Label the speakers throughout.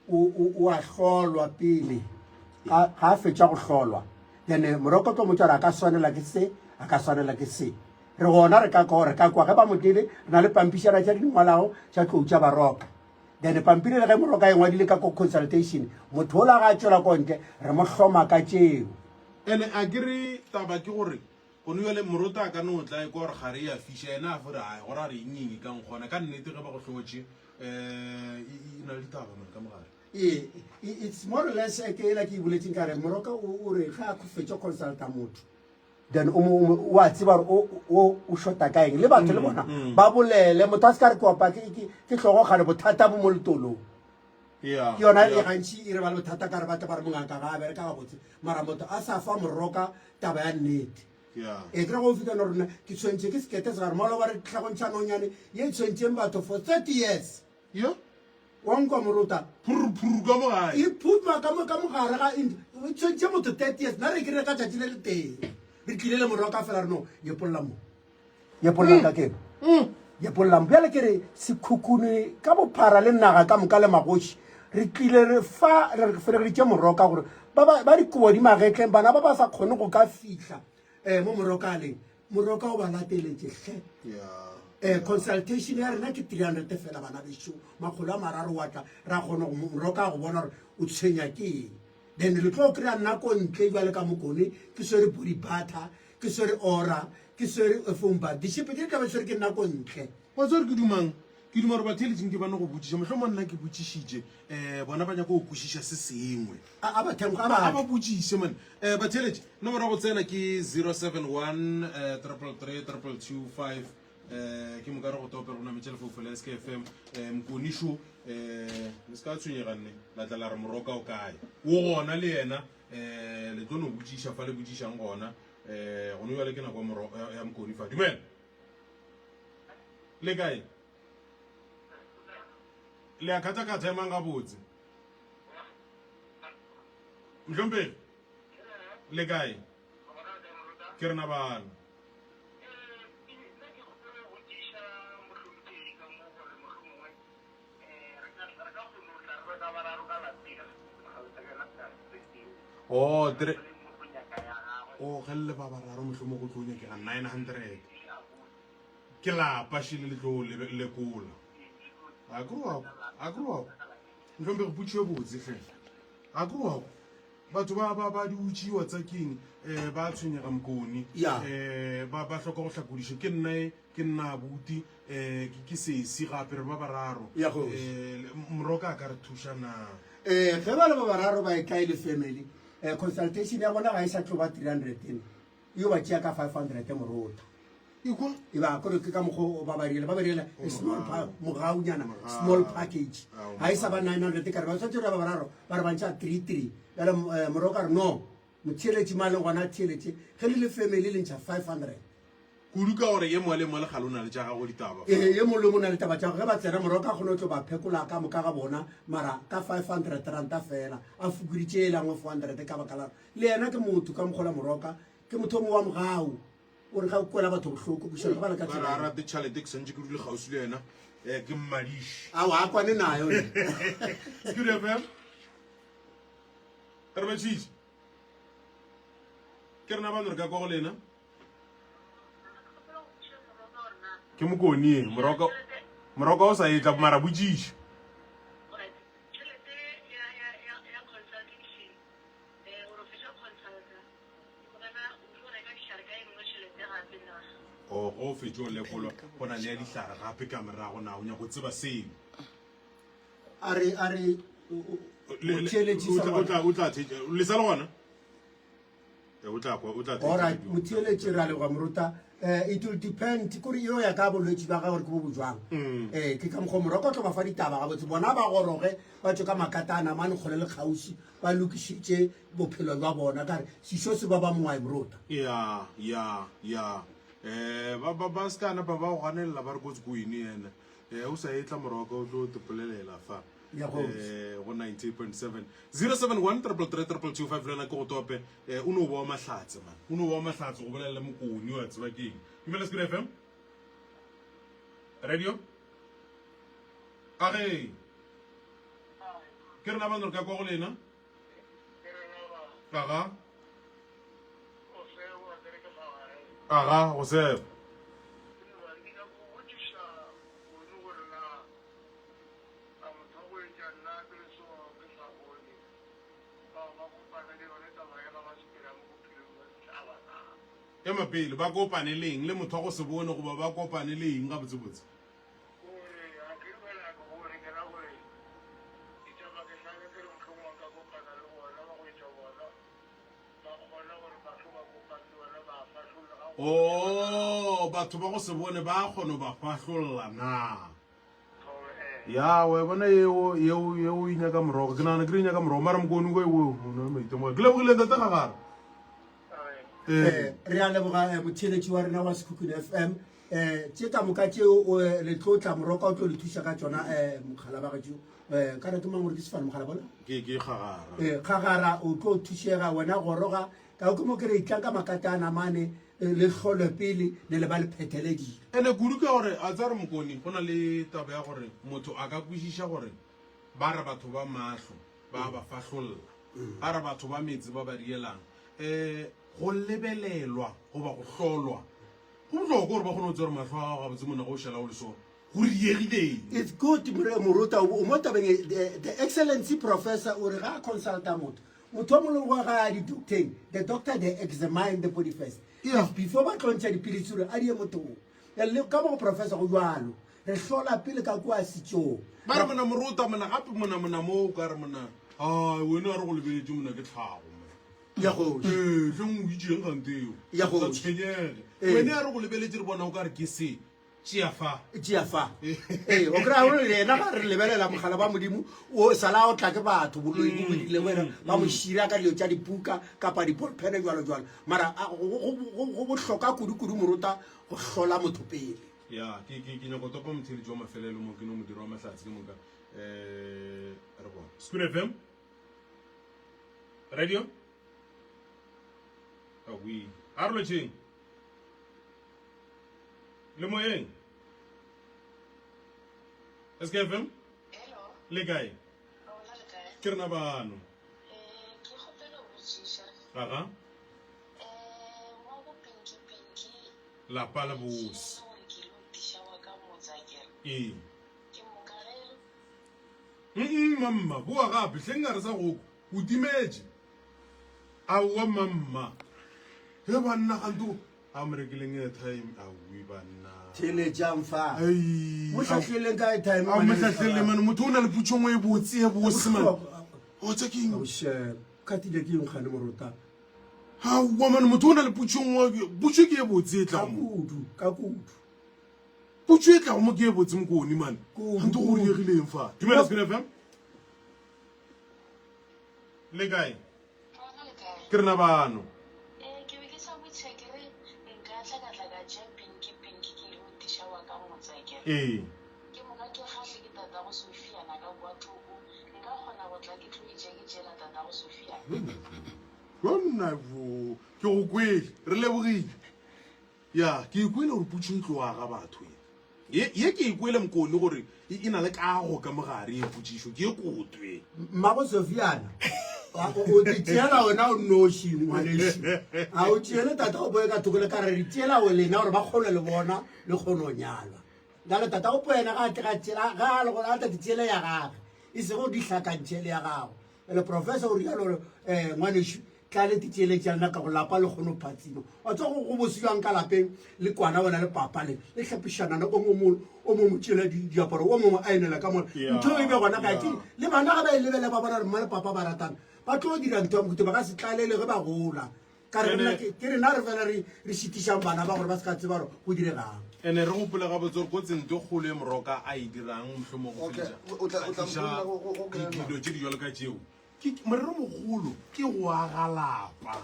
Speaker 1: O a hlolwa pele ga a fetša go hlolwa then moroko tlo motša gore a ka swanela ke se a ka swanela ke se re gona re ka re ka kwa ge ba motele re na le pampišana tša di ngwalago tša tlou tša baroka then pampiri le ge moroka e ngwadile ka ko consultation motho ola ga a tšwela ko ntle re mo hloma ka tšeo
Speaker 2: ene a ke re taba ke gore Gone bjale Morota a ka no tla ekwa gore kgare e a fiša, yena a fo re, Ai, go ra re eng eng e ka nkgona. Ka nnete ge ba go hlotše, um e, e na le ditaba man ka mogare.
Speaker 1: Ee, it's more or less ke ela ke e boletseng ka re Moroka o, o re ge a fetša consulta motho then o, mo, o a tseba gore o, o, o shota ka eng le batho le bona ba bolele motho a se ka re ke opa ke, ke, ke hlogo kgane bothata bo mo letolong
Speaker 2: Yeah,
Speaker 1: ke yona e
Speaker 2: yeah.
Speaker 1: gantši e re ba le bothata ka re batla ba re mongaka ga a bereka gabotse mara motho a sa fa moroka taba ya nnete
Speaker 2: Yeah.
Speaker 1: e kry go fika no rena ke tshwentše ke sekete se gare maloba re tlhagontšha nonyane ye e tshwentšeng batho for 30 years
Speaker 2: Yeah.
Speaker 1: wa nkwa morota
Speaker 2: Phuru phuru ka mo gae.
Speaker 1: e phutma ka mo ka mogare ga e tshwentše motho 30 years nna re kry ka tšatši le le tee re tlile le moroka fela re no yepolla mo yepollang ka keno yepollang bjale ke re sekhukhune ka bophara le naga ka moka le magoši re tlile re fa re felegeditše moroka gore ba ba ba dikobo di magetleng bana ba ba sa kgone go ka fihla um mo moroka a leng moroka o ba lateletše hle um consultation ya rena ke 300 fela bana bešo makgolo a mararo wa tla ra kgona go moroka go bona gore o tshwenya ke eng then le tlo kry-a nna ko ntle jale ka mokone ke swere body butter ke swere ora ke swere phone ba dishipe ke tla be swere ke nna ko ntle
Speaker 2: wa tswere ke dumang ke duma gore batheeletseng ke bane go botšiša mohlho mo nna ke botšišitše um bona ba nyaka go kwešiša se sengwe
Speaker 1: a ba themgo a
Speaker 2: ba botšiše mane um batheeletše nomoro ya go tsena ke 071 333 225 um ke moka re go tope go nametše lefoufo la skfm um mokonišo um le se ka tshwenyega nne la tla la re moroka o kae o gona le yena um le tlo no botšiša fa le botšišang gona um gone jale ke nako ya mokoni fa dumela le kae le a kgatha-kgatha emang gabotse mohlomphegi le kae ke rena bana Oh, tre oh ge le ba bararo mohlomong go tlo nyakega 900 ke lapa šele le tlo lekola a kere wako a kere wako mohlomphegi putšo e botse hle a kere wako batho ba ba ba di utšiwa tsa keng um ba tshwenyega mokone um ba ba hloka go hlakodiša ke nna e ke nna abuti um ke sesi gape re ba bararo um moroka a ka re thuša na
Speaker 1: um ge ba le ba bararo ba e tla e le family um consultation ya bona ga e sa tlo ba 300 ene yo ba tšea ka 500 morota e ba kore ke ka mokgwa ba ba riela ba ba riela a small mogaunyana small package ga e sa ba 900 ka re ba tshwanetse re ba bararo ba re ba ntšha 3 3 jale eh, moroka re no motheeletši ma leng gona theeletše ge le le family le ntšha 500
Speaker 2: kudu ka gore ye mongwe le mongwe le gale o na le tša gago ditaba
Speaker 1: ee ye mongwe le mongwe o na le taba tša gagwe ge ba tsena moroka a kgone go tlo ba phekola ka moka ga bona mara ka 500 ranta fela a fokoditše e langwe 400 ka baka la le yena ke motho ka mokgola moroka ke motho o mongwe wa mogau o re ga o kwela batho bohloko bošego ba le ka
Speaker 2: Ba re a rate tšhalete ke santše ke dule kgauswi le yena um ke mmadiše
Speaker 1: ao a kwane nayo
Speaker 2: Security FM re batšhitše ke rena bano re ka kwa go lena ke mokoni e moroka moroka o sa etla mara botšiša o go fetše o lekolwa go na le ya dihlare gape ka morago na o nyako tseba seo
Speaker 1: a re a re
Speaker 2: o tla le sa le gona o tla kwa o tla
Speaker 1: Alright, motheeletši re a leboga moruta um it will depend kore yo ya ka bolwetši ba gagwe gore ke bo bo jwang um ke ka mokgwa moroko tlo ba fa ditaba gabotse bona ba goroge ba tswe ka makatana mane kgole le kgauswi ba lokišitše bophelo jwa bona ka re sešo se ba ba mongwae morota
Speaker 2: ya ya ya um ba ba ba se ka napa ba go ganelela ba re kotsi ko ene yena um o sa etla morwa o tlo tepolelela fa
Speaker 1: Ya go.
Speaker 2: Eh, go 98.7 071 333 225 le wena ke go tope eh, o no ba wa mahlatse man o no ba wa mahlatse go bolela le mokoni wa tseba ke eng dumela Spirit FM radio a ge. Ke rena bano re ka kwa go lena. Aga. Aga, go seba. Ema pele, ba kopane le eng? Le motho wa go se bone goba ba kopane le eng gabotsebotse?
Speaker 3: Gore ga ke dumela ke gore ke ra gore ditaba ke hlake ke re mohlomongwe nka kopana le bona ba go etša bona ba kgona gore mahlo ba kopane le bona ba fahlolla ga go
Speaker 2: Oh, batho ba go se bone ba kgona go ba fahlolla na?
Speaker 3: Tholo eh.
Speaker 2: Ya, wa e bona yeo, yeo, yeo e nyaka morogo. Ke nagana ke re e nyaka morogo, mara mokone o o o na le maitemogelo. Ke lebogile ntate Gagara.
Speaker 1: Eh, re a leboga eh, motheeletši wa rena wa Sekhukhune FM. Eh, tše ka moka tšeo eh, le tlo tla moroka o tlo le thuša ka tšona eh, mokgala ba gešo. Eh, ka re ke mang gore ke sefane mokgala bona?
Speaker 2: Ke ke Gagara.
Speaker 1: Eh, Gagara o tlo thušega wena goroga ka ke mo ke re itlang ka makatana mane eh, le hlolwe pele le le ba le phethele dilo.
Speaker 2: Ene kudu ka gore a tsare mokoni go na le taba ya gore motho a ka kwešiša gore ba re batho ba mahlo ba ba fahlolla ba re batho ba metse ba ba rielang um go lebelelwa goba go hlolwa go bohlokwa gore ba kgone go tseba gore mahlo a gago gabotse mona go o šala o le so go riegileng.
Speaker 1: It's good moruta o mo tabeng e, the, the excellency professor o re ga a consulta motho motho o mongwe le mongwe ga a ya di-docteng the doctor they examine the body first
Speaker 2: Yeah.
Speaker 1: before ba tlo ntšha dipilisi gore a di ye mothong le ka mo go professor go jalo re hlola pele ka kua setšong
Speaker 2: ba re mona moruta mona gape mona mona mo o ka re mona ai wena a re go lebeletše mona ke tlhago mona
Speaker 1: ya kgoši
Speaker 2: ee hleng o itšeng ganteo
Speaker 1: Ya kgoši.
Speaker 2: sa tshwenyege
Speaker 1: Ee.
Speaker 2: wena a re go lebeletše re bona o ka re ke se tšea fa
Speaker 1: tšea fa ee o kry-a gore yena ga re lebelela mogala ba modimo o sala o tla ke batho boloi bo bodile wena ba mo šira ka dilo tša dipuka kapa dipolphene jalo jalo mara a, go- go go- go bohlokwa kudu-kudu morota go hlola motho pele
Speaker 2: ya ke ke ke nyako topa motheletši wa mafelelo mo ke no modiro wa mahlatse ke moka um re bone Skoon FM radio awi a re lotšheng le moyeng SKFM
Speaker 4: Hello,
Speaker 2: le kae
Speaker 4: rona le kae?
Speaker 2: ke rena bano
Speaker 4: Eh, ke kgopela go botšiša.
Speaker 2: aga
Speaker 4: Eh, mo go Pinky Pinky
Speaker 2: lapa le
Speaker 4: ke
Speaker 2: bose
Speaker 4: gore ke lo tiša wa ka motse akere.
Speaker 2: ee
Speaker 4: Ke moka ge
Speaker 2: Mm mamma boa gape hleng a re sa go o timetše aowa mamma he banna gante a mo rekeleng airtime aowi banna
Speaker 1: theletšang fa
Speaker 2: Ai,
Speaker 1: mo hlahleleng ka airtime
Speaker 2: a mo hlahlele mane motho o na le putšongwe e botse e bose man o tse keng
Speaker 1: khatile ke eng kgane morota
Speaker 2: aowa mane motho o na le putšongwe putšo ke e botse e
Speaker 1: ka
Speaker 2: tla mo
Speaker 1: kudu ka kudu
Speaker 2: putšo e tlago mo ke e botse mokone mane
Speaker 1: Kudu,
Speaker 2: gante go
Speaker 1: kudu.
Speaker 2: diegileng fa dumela Spin FM le kae
Speaker 4: rona le kae?
Speaker 2: ke rena bano
Speaker 4: Eh, ke be ke sa botšiša ke re nka tla ka tla ka tšea Pinky Pinky ke lo tiša wa ka motse akere.
Speaker 2: ee
Speaker 4: Ke moka ke kgahle ke tatago Sofiana ka kwa thoko. Nka kgona go tla ke tlo e tšea ke tšeela tatago Sofiana.
Speaker 2: jonna bo ke go kwele re lebogile Ya, ke e kwele gore putšo e tlo aga batho ye. Ye, ye ke e kwele Mokone gore e, e na le kago ka mogare ye potšišo, ke ye kotwe.
Speaker 1: Mmago Sofiana, o di tšeela wena o nnoši ngwanešu. A o tšeele tata o boe ka thoko le ka re re tšeela o lena gore ba kgone le bona le kgone go nyalwa. Jale tata o yena ga a tle ga tšeela ga a le gore a tla di tšeele ya gage e sego di hlakantšhe le ya gago. Jale professor o rialo gore um ngwanešu Tla le titšeletša lena ka go lapa le kgone go phatsima. Wa tseba go go bose bjang ka lapeng le kwana wena le papa le le hlapišanana o mongwe o mongwe tšela diaparo o mongwe a enela ka mola. Ntho e be gona kae ke le bana ga ba e lebele ba bona gore mma le papa ba ratana ba tlo dira ntho ya mohuta ba ka se tlalele ge ba gola. Ka re rena ke rena re fela re re šitišang bana ba gore ba se ka tseba gore go diregang.
Speaker 2: Ene re gopole gabotse gore kotsing ntho e kgolo e Moroka a e dirang mohlomong go feleletša a tliša dilo tše di jwalo ka tšeo. Ke, morero mogolo ke go aga lapa.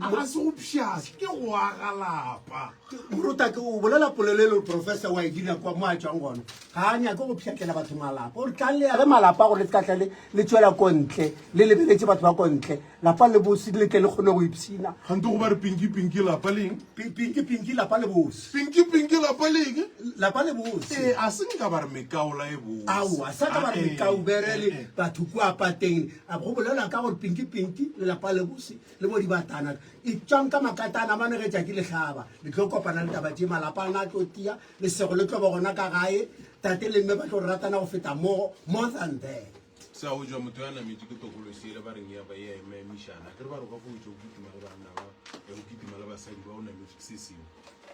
Speaker 2: A ga se go pšhatla, ke go aga lapa.
Speaker 1: Moruta ke o bolela polelo e le professor wa e dira kwa mo a tšwang gona. Ga a nyake go pšhatlela batho malapa. O re tlang le age malapa gore le se ka tla le le tšwela ko ntle, le lebeletše batho ba ko ntle. Lapa le bose le tle le kgone go ipshina.
Speaker 2: Gante go ba re pinki pinki lapa leng?
Speaker 1: Pinki pinki lapa le bose.
Speaker 2: Pinki pinki lapa leng?
Speaker 1: Lapa le bose.
Speaker 2: Ee, a se nka ba re mekaola e bose.
Speaker 1: Aowa, sa ka ba re mekaubere le batho kua pateng. A go bolela ka gore pinki pinki le lapa le bose le bo dibatana. Etšwang ka makatana mane ge tšatši le hlaba. Le tlo kopana le taba tše malapa a na a tlo tia, lesego le tlo ba gona ka gae, tate le mme ba tlo ratana go feta more, more than there.
Speaker 2: Sa go tšwa motho ya nametše ke tokolosi ele ba reng ya ba ya ema emišana ke re ba re ka fo tšwa o kitima le banna ba o kitima le basadi ba o nametše ke se sengwe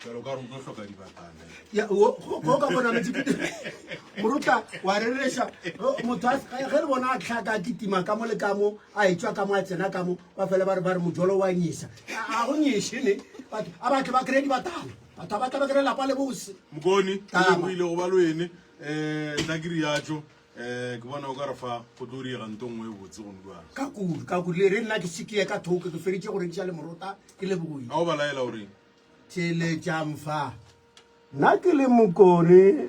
Speaker 2: jalo ka re o tlo hloka dibatana
Speaker 1: Ya, o- go go ka bona metše ke morutla wa rereša motho a- ge re bona a tlhaka a kitima ka mo le ka mo a etšwa ka mo a tsena ka mo ba fele ba re ba re mojolo wa nyisa a go nyeshe ne batho a batle ba kry-e dibatana batho a batla ba kry-e lapa le bose
Speaker 2: mokone
Speaker 1: Tama.
Speaker 2: o ile go ba le wene um tla ke riatšo um ke bona o ka re fa go tlo diega nto nngwe e botse gone jalo
Speaker 1: ka kudu ka kudu le re nna ke sekie ka thoko ke feditše go rekiša le morota ke lebogoile
Speaker 2: a o ba laela goreng
Speaker 1: theeletšang fa nna ke le mokone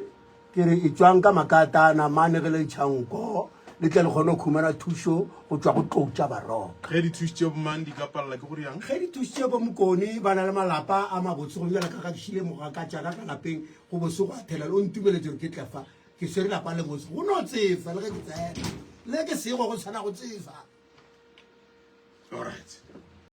Speaker 1: ke re etšwang ka makatana mane ge le tšhanko le tle le kgone go khumana thušo go tšwa go tlou tša baroka
Speaker 2: ge di thušitše bomang di ka palela ke gore yang
Speaker 1: ge di thušitše bo mokone ba na le malapa a mabotse go bjala ka ga ke šile mogaka tšaka ka lapeng go bose go a thelela o ntumeletse gore ke tle fa Ke swere lapa le bose go no tsefa le ge ke tsena le ke sego go tshwana go tsefa.
Speaker 2: Alright.